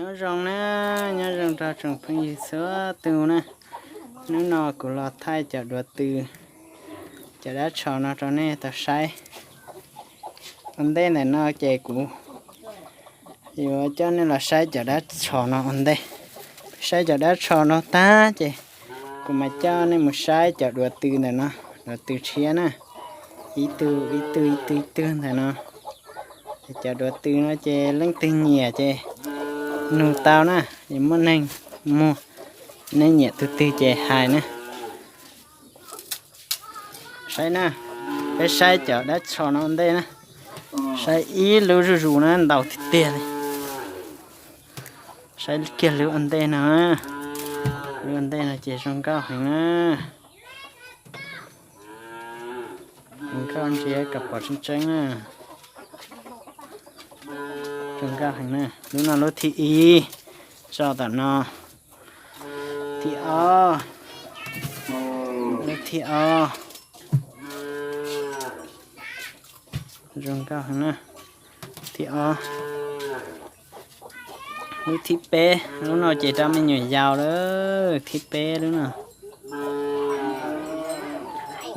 Nyob zoo na, nyob zoo rau tsoom phooj ywg txhua tus na. Hnub no kuv los thaij cov duav tw, cov dab tsho no rau nej tau saib. Ua ntej ntawm no ces kuv yuav coj nej los saib cov dab tsho no ua ntej. Saib cov dab tsho no tag ces kuv mam coj nej mus saib cov duav tw ntawm no, duav tw tshiab na. Ib tug ib tug ib tug ib tug ntawm no. Ces cov duav tw no ces leej twg nyiam ces nug tau na, es muaj neeg muag, nej nyiam tus twg ces hais na. Saib na, peb saib cov dab tsho no ua ntej na. Saib ib lub zuj zus na, ntau tiag tiag li. Saib kiag lub ua ntej no, lub ua ntej no ces zoo nkauj heev na. Zoo nkauj ntsia kom pom tseeb tseeb na. Zoo nkauj heev na. Lub no lub thib ib, tso tom no. Thib ob, lub thib ob. Zoo nkauj heev na. Thib ob. Lub thib peb, lub no ces rau me nyuam yaus lawm, thib peb lub no.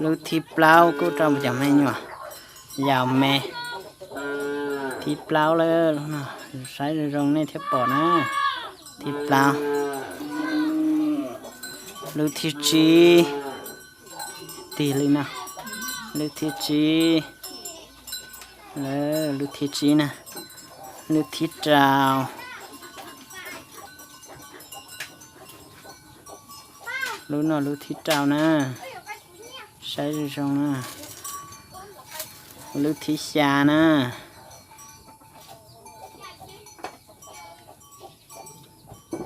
Lub thib plaub kuj rau cov me nyuam yaus me. Thib plaub lawm, lub no saib zoo zoo nej thiaj pom na. Thib plaub. Lub thib tsib, tig li no. Lub thib tsib, lub thib tsib na. Lub thib rau. Lub no lub thib rau na. Saib zoo zoo na. Lub thib xya na.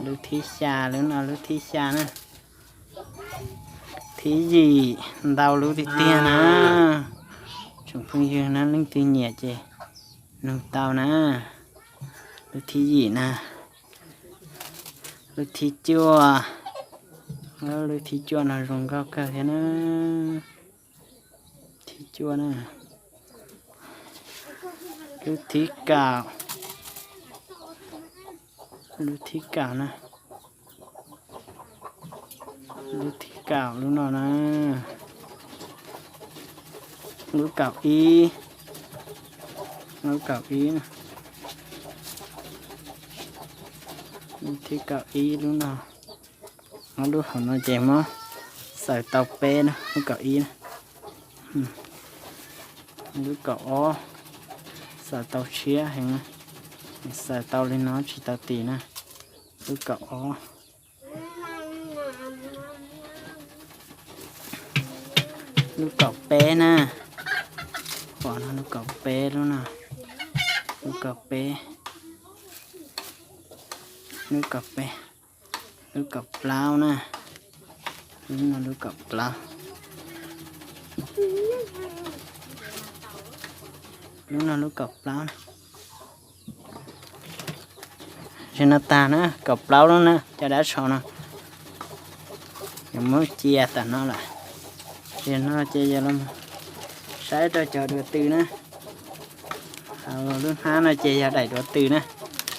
Lub thib xya, lub no lub thib xya na. Thib yim, ntau lub tiag tiag na. Tsoom phooj ywg na, leej twg nyiam ces nug tau na. Lub thib yim na. Lub thib cuaj. Lub thib cuaj no zoo nkauj kawg thiab na. Thib cuaj na. Lub thib kaum. Lub thib kaum na. Lub thib kaum lub no na. Lub kaum ib. Lub kaum ib na. Lub thib kaum ib lub no. Ob lub hauv no ces muab xaws tau peb na, lub kaum ib na. Lub kaum ob, xaws tau tshiab heev na. Xaws tau li no tsis tau tim na. Lub kaum ob. Lub kaum peb na. Pom no lub kaum peb lub no. Lub kaum peb. Lub kaum peb. Lub kaum plaub na. Lub no lub kaum plaub. Lub no lub kaum plaub na. Ze no tag na, kaum plaub lub na, cov dab tsho no. Yog muab cia tam no lawm. Ze no ces yog los saib rau cov duav tw na. Hauv lub hnab no ces yog daim duav tw na,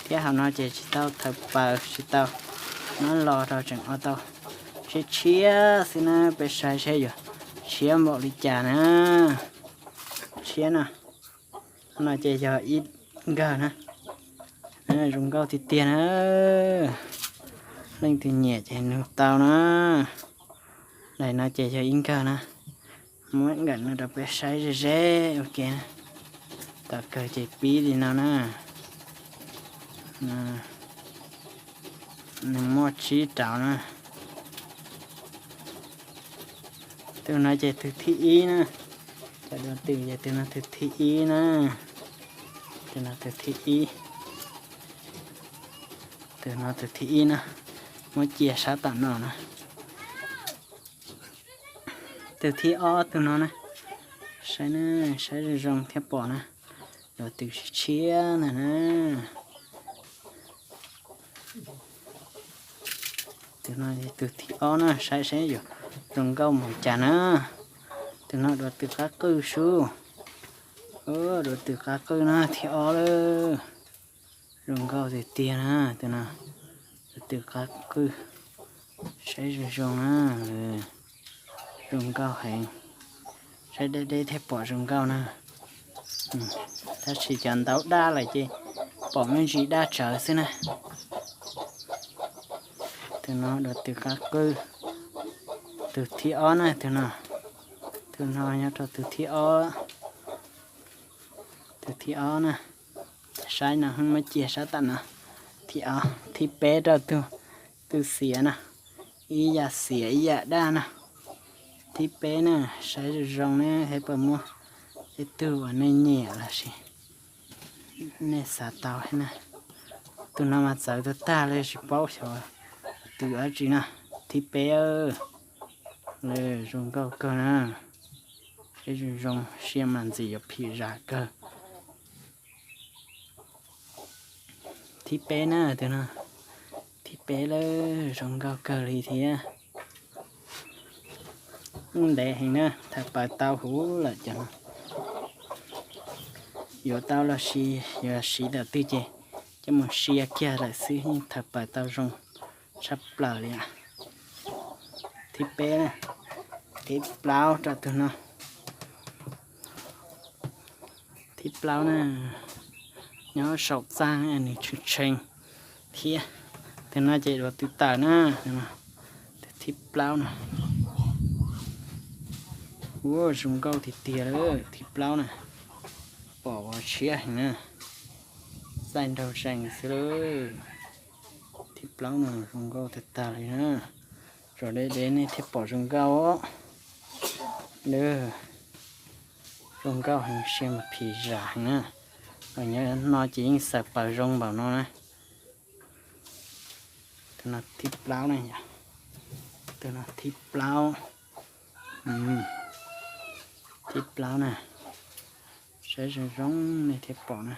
thiab hauv no ces tsis tau thaws paws tsis tau, nyob los rau tseem ua tau tshiab tshiab xwb na, peb saib seb yuav tshiab npaum li cas na. Tshiab no, no ces yog ib nkawg na. Zoo nkauj tiag tiag na. Leej twg nyiam ces nug tau na. Daim no ces yog ib nkawg na. Muab nkaum no rau peb saib ze ze ua ke na. Tom kawg ces pib li no na. Nws muaj tsib rau na. Tus no ces tus thib ib na. Cov duav tw ces tus no tus thib ib na. Tus no tus thib ib. Tus no tus thib ib na. Muab cia sab tom no na. Tus thib ob tus no na. Saib na, saib zoo zoo thiaj pom na. Duav tw tshiab tshiab ntag na. Tus no tus thib ob na, saib saib yuav zoo nkauj mus cas na. Tus no duav tw qab qwj sub. Duav tw qab qwj na, thib ob lawm. Zoo nkauj tiag tiag na, tus no, tus qab qwj, saib zoo zoo na, zoo nkauj heev, saib deb deb thiaj pom zoo nkauj na. Tab sis cov ntaub daj lawm ces pom me ntsis daj tsawv xwb na. Tus no dua tus qab qwj, tus thib ob na, tus no, tus no nyob rau tus thib ob, tus thib ob na. Saib no muab cia sab tom no. Thib ob, thib peb rau tus, tus xiav na, ib yam xiav ib yam daj na. Thib peb na, saib zoo zoo na, thiab puas muaj ib tug uas nej nyiam los sis nej xav tau na. Tus no mas txawv tag tag li, tsis paub xyov tus dab tsi na. Thib peb, zoo nkauj kawg na, saib zoo zoo, sia mas ntxim yuav phim zam kawg. Thib peb na, tus no, thib peb lawm, zoo nkauj kawg li thiab. Ntev heev na, thaum plaws tau huv lawm cov no. Yuav tau los sis yuav siv thaum twg ces coj mus sia kiag lawm xwb, yeej thaum plaws tau zoo tshaj plaws li. Thib peb na, thib plaub rau tus no. Thib plaub na, nyob saum txaj nws tshee tshee thiab. Tus no ces dua tus tawm na, tus thib plaub no. Ua zoo nkauj tiag tiag lawm, thib plaub na, pom ua tshiab heev na, txaij nraug zees xwb lawm. Thib plaub no zoo nkauj tag tag li na, tso deb deb nej thiaj pom zoo nkauj. Zoo nkauj heev, sia mas phim zam heev na. Nyob no ces yeej xaws plaws zoo npaum no na. Tus no thib plaub na, tus no thib plaub, thib plaub na, saib zoo zoo nej thiaj pom na.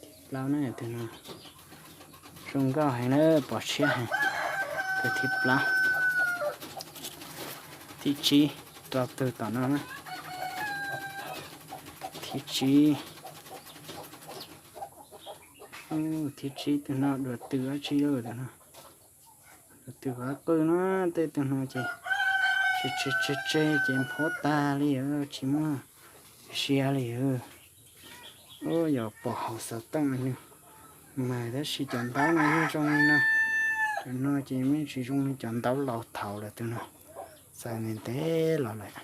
Thib plaub na, tus no zoo nkauj heev na, pom tshiab heev. Tus thib plaub, thib tsib, rau tus tom no na. Thib tsib, thib tsib tus no dua tus dab tsi lawm, tus no, dua tus qab qwj na, tej tus no ces tseg tseg tseg ces nphuab tag li, tsis muaj sia li. Ua yog pom hauv xov tooj nws mas tab sis cov ntaub no yeej zoo li no. Cov no ces yeej tsis zoo li cov ntaub laus thaud lawm, tus no txawm ntev ntev los lawm.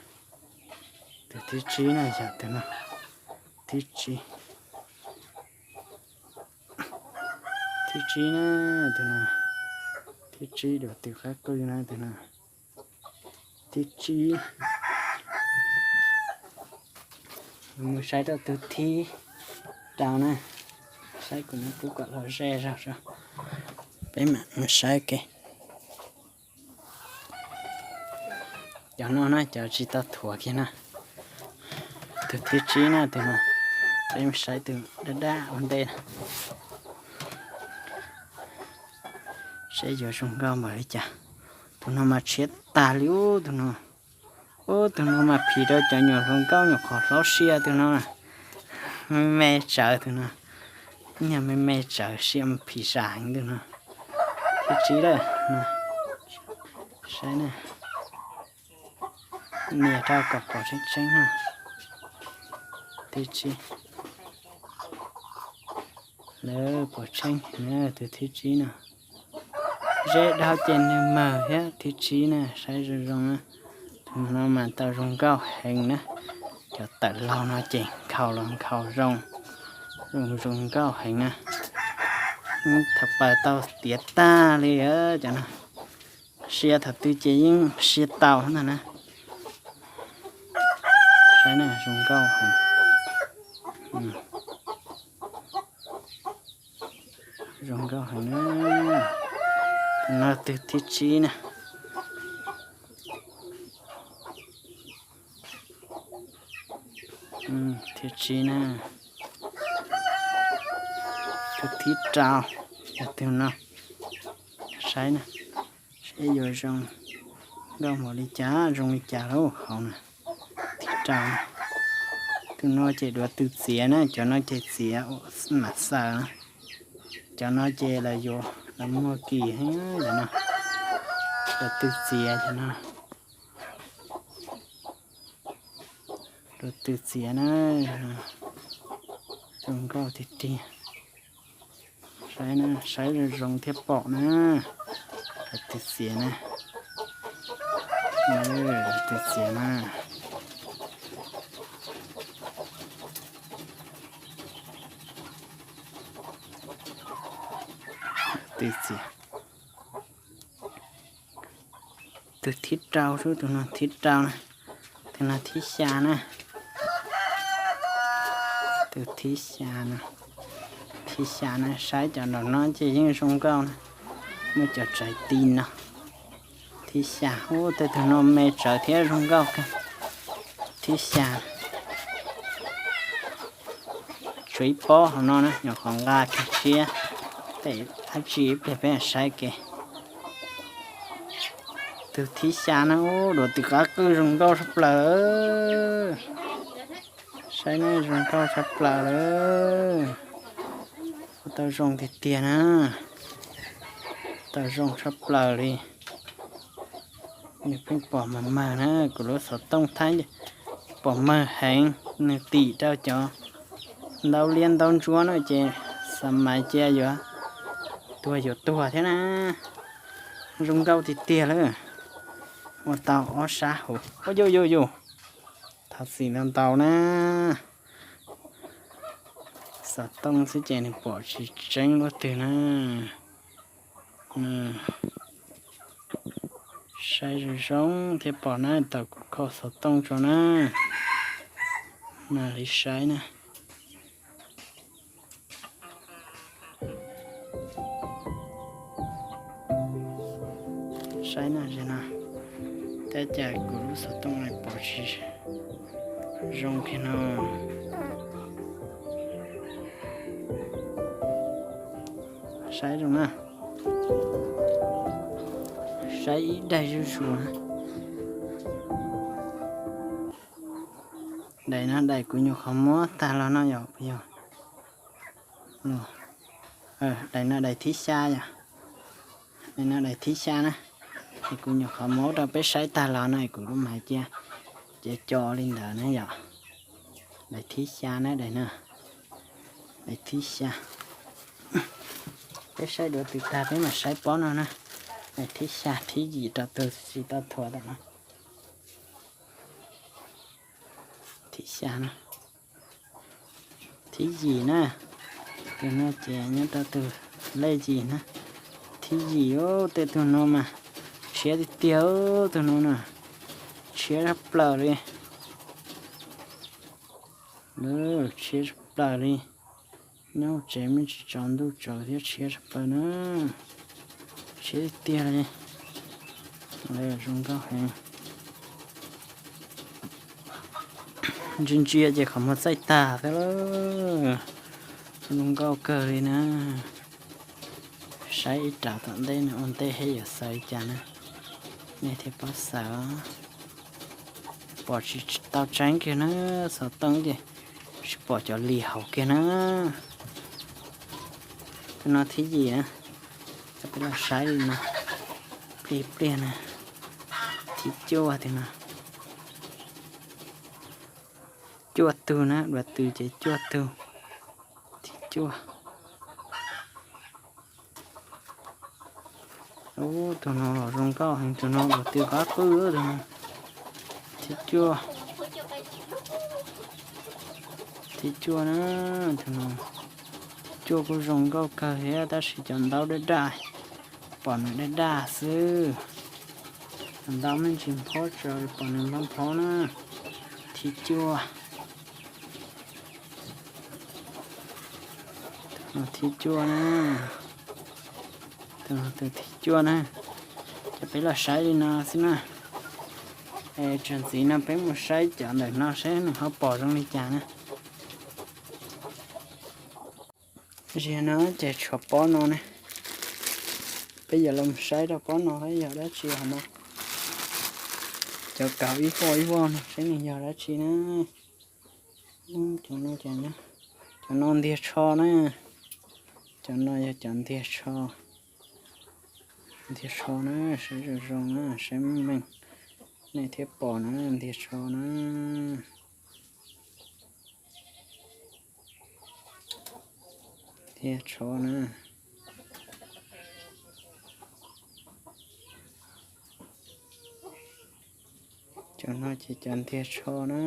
Tus thib tsib na yog tus no, thib tsib, thib tsib na, tus no, thib tsib dua tus qab qwj na, tus no, thib tsib. Mus saib rau tus thib rau na, saib kuv no pub kom los ze zog, peb mam mus saib ke. Cov no na cov tsis tau thuav kiag na. Tus thib tsib na, tus no, peb mus saib tus daj daj ua ntej na, saib yuav zoo nkauj npaum li cas. Tus no mas tshiab tag li ub, tus no. Ub, tus no mas phim rau cov nyuam hluas nkauj nyuam qhuav hlob sia, tus no me me tsawv, tus no, nyuag me me tsawv sia mas phim zam heev, tus no. Thib tsib lawm, saib na, nias rau kom pom tseeb tseeb na. Thib tsib, lawv pom tseeb na, tus thib tsib no. Zeb dhau ces nws mawg thiab, thib tsib na, saib zoo zoo na. Tus no mas tau zoo nkauj heev na. Cov tawm laug no ces nkhaus los nkhaus zoo, zoo zoo nkauj heev na. Thaum plaws tau tiav tag li cov no. Sia thaum twg ces yeej sia tau ntag na. Saib na, zoo nkauj heev. Zoo nkauj heev na. No tus thib tsib na. Thib tsib na. Tus thib rau, yog tus no. Saib na, saib yuav zoo nkauj npaum li cas, zoo li cas lauj hauv na. Thib rau na. Tus no ces dua tus txiav na, cov no ces txiav mam xaws na. Cov no ces lawv yuav, lawv muag kim heev cov no. Lawv twg txiav cov no, lawv twg txiav na, zoo nkauj tiag tiag. Saib na, saib zoo zoo thiaj pom na. Lawv twg txiav na, lawv twg txiav na. Twg txiav. Tus thib rau, tus no thib rau na, tus no thib xya na. Tus thib xya no, thib xya na, saib cov nraum no ces yeej zoo nkauj na, muaj cov tsav ti no. Thib xya, ub, tej tug no me tsawv thiab zoo nkauj kawg. Thib xya, tshuav ib pob hauv no na, nyuam qhuav nqa kiag siab, tej dab tsi ib pliag peb saib ke. Tus thib xya na, ub, duav tus qab qwj zoo nkauj tshaj plaws. Saib na, zoo nkauj tshaj plaws lawm. Ua tau zoo tiag tiag na, tau zoo tshaj plaws li. Nws pheej pom mawg mawg na, kuv lub xov tooj thaib pom mawg heev, nws tim rau cov ntaub liab ntaub ntsuab no ces xav mas cia yuav tuag yuav tuag thiab na. Zoo nkauj tiag tiag lawm. Ua tau ob sab hauv. Ua yus yus yus, thov txim ntau ntau na. Xov tooj xwb ces nws pom tsis tseeb luaj twg na. Saib zoo zoo thiaj pom na, tau kuv kho xov tooj tso na. Mas li saib na. Saib na, no, tab cas kuv lub xov tooj pom tsis zoo kiag no. Saib zoo na. Saib ib daim zuj zus na. Daim no daim kuv nyuam qhuav muab tag los no yom, puas yog? Daim no daim thib xya yom. Daim no daim thib xya na. Es kuv nyuam qhuav muab rau peb saib tag los no es kuv mam cia, cia co li ntawd na yom. Daim thib xya na, daim no. Daim thib xya. Peb saib duav twg tag peb mam saib pob no na. Daim thib xya thib yim rau tus tsis tau thuav tam no. Thib xya na. Thib yim na. Tus no ces nyob rau tus lej yim na. Thib yim, tej tug no mas tshiab tiag tiag, tus no na, tshiab tshaj plaws li. Tshiab tshaj plaws li. Nyob hauv tsev me ntsis tsaus ntuj tsaus thiab tshiab tshaj plaws na. Tshiab tiag tiag li. Zoo nkauj heev. Ntsia ntsia ces qhov muag txaij tag xwb lawm. Zoo nkauj kawg li na. Saib ib rav tom ntej no ua ntej thiab yuav xaws li cas na, nej thiaj paub xaws. Pom tsis tau tseeb kiag na, xov tooj ces tsis pom cov lis hauv kiag na. Tus no thib yim na, peb los saib li no, ib pliag na, thib cuaj tus no. Cuaj tug na, duav tws ces cuaj tug. Thib cuaj. Ub, tus no los zoo nkauj heev, tus no duav tws qab qwj tus no. Thib cuaj. Thib cuaj na, tus no. Thib cuaj kuj zoo nkauj kawg thiab tab sis cov ntaub daj daj, pom nws daj daj xwb. Cov ntaub me ntsis nphob tso pom nws nphob nphob na. Thib cuaj. Thib cuaj na. Tus thib cuaj na. Ces peb los saib li no xwb na. Es txuas ntxiv no peb mus saib cov ntawm no seb nws ho pom zoo li cas na. Ziag no ces tshuav pob no ne. Peb yuav los saib rau pob no yog dab tsi hov no. Cov kauv ib vuag ib vuag no seb nws yog dab tsi na. Cov no ntiag tsho na. Cov no yog cov ntiag tsho, ntiag tsho na, saib zoo zoo na, saib meej meej nej thiaj pom na, ntiag tsho na. Ntiag tsho na. Cov no ces cov ntiag tsho na,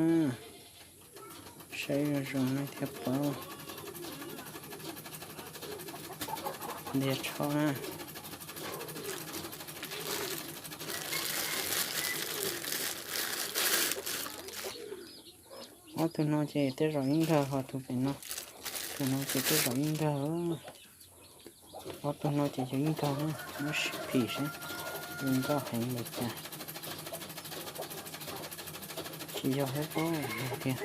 saib zoo zoo nej thiaj paub. Ntiag tsho na. Ob tug no ces tej zaum ib nkawg, ho tus pem no, tus no ces tej zaum ib nkawg. Ob tug no ces yog ib nkawg na, muab sib phim seb zoo nkauj heev li cas. Tsis yog thiab, yog tiag.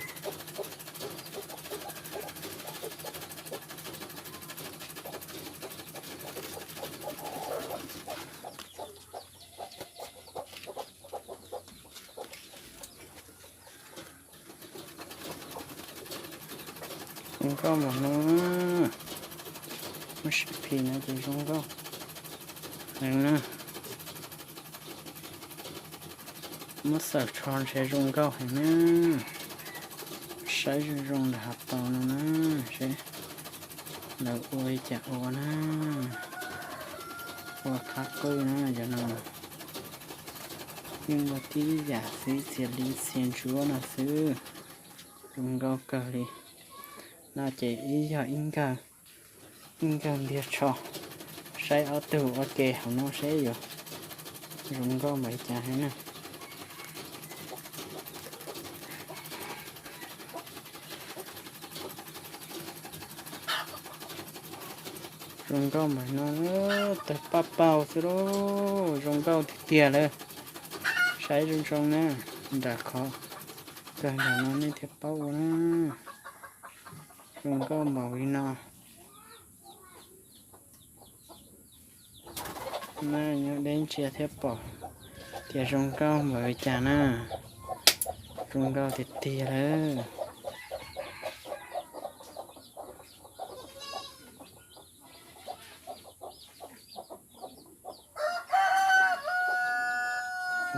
Zoo nkauj mas no, muab sib phim no ces zoo nkauj heev na. Muab xawm tsho ntshe zoo nkauj heev na. Saib zoo zoo lawv hav paus no na, seb lawv ua li cas ua na. Ua qab qwj na, cov no yeej ua tib yam xwb, txiav li txiav ntsuab no xwb. Zoo nkauj kawg li. No ces ib yog ib nkawg, ib nkawg ntiag tsho. Saib ob tug ua ke hauv no seb yuav zoo nkauj npaum li cas na. Zoo nkauj mas no, tawg paj paug xwb lauj, zoo nkauj tiag tiag lawm. Saib zoo zoo na, nram qhov kawg nram no nej thiaj paub ua na. Zoo nkauj npaum li no. Nej nyob deb ntsia thiaj pom tias zoo nkauj npaum li cas na. Zoo nkauj tiag tiag lawm.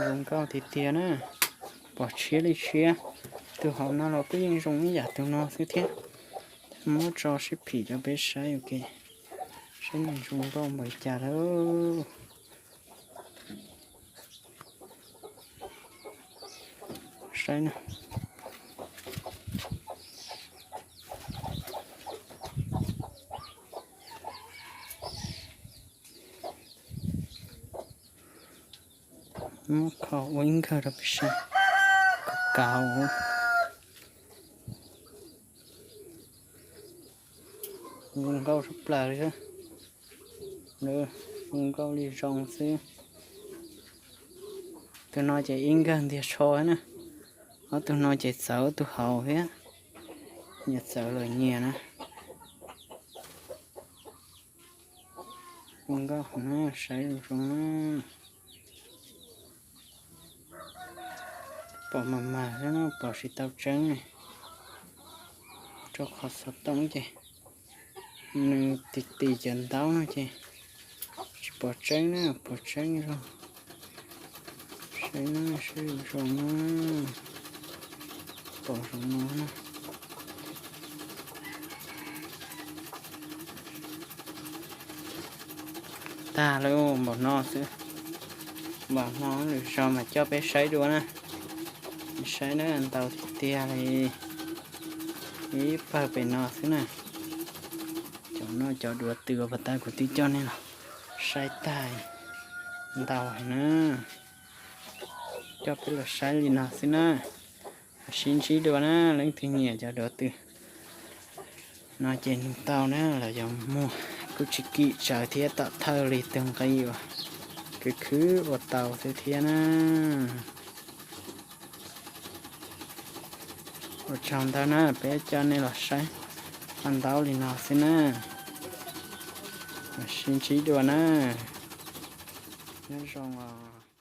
Zoo nkauj tiag tiag na. Pom tshiab li tshiab. Tus hauv no los kuj yeej zoo ib yam tus no xwb thiab. Muab tso sib phim rau peb saib ua ke, saib nws zoo nkauj npaum li cas lawm. Saib na. Muab kho ua ib nkawg rau peb saib. Kho kauv. Zoo nkauj tshaj plaws li. Zoo nkauj li zoo xwb. Tus no ces ib nkawg ntiag tsho na. Ob tug no ces txawv tus hauv thiab. Nyias txawv lawm nyias na. Zoo nkauj na, saib zoo zoo na. Pom mas mas xwb na, pom tsis tau tseeb ne. Rau qhov xov tooj ces nws tis tis cov ntaub no ces tsis pom tseeb na, pom tseeb zoo. Saib na, saib zoo zoo na. Pom zoo no na. Tag lawm, npaum no xwb. Npaum no lwm zaus mas coj peb saib dua na. Saib na, ntau tiag tiag li. Ib pawg pem no xwb na. Cov no cov duav tws uas pas tas kuv twb coj nej los saib tag, ntau heev na. Coj peb los saib li no xwb na. Sib ntsib dua na, leej twg nyiam cov duav tws no ces nug tau na, los yog muag kuj tsis kim tsawv thiab, tom thawj li tus nqi uas khwv khwv ua tau xwb thiab na. Ua tsaug ntau na, peb coj nej los saib ntau li no xwb na. Sib ntsib dua na. Nyob zoo os.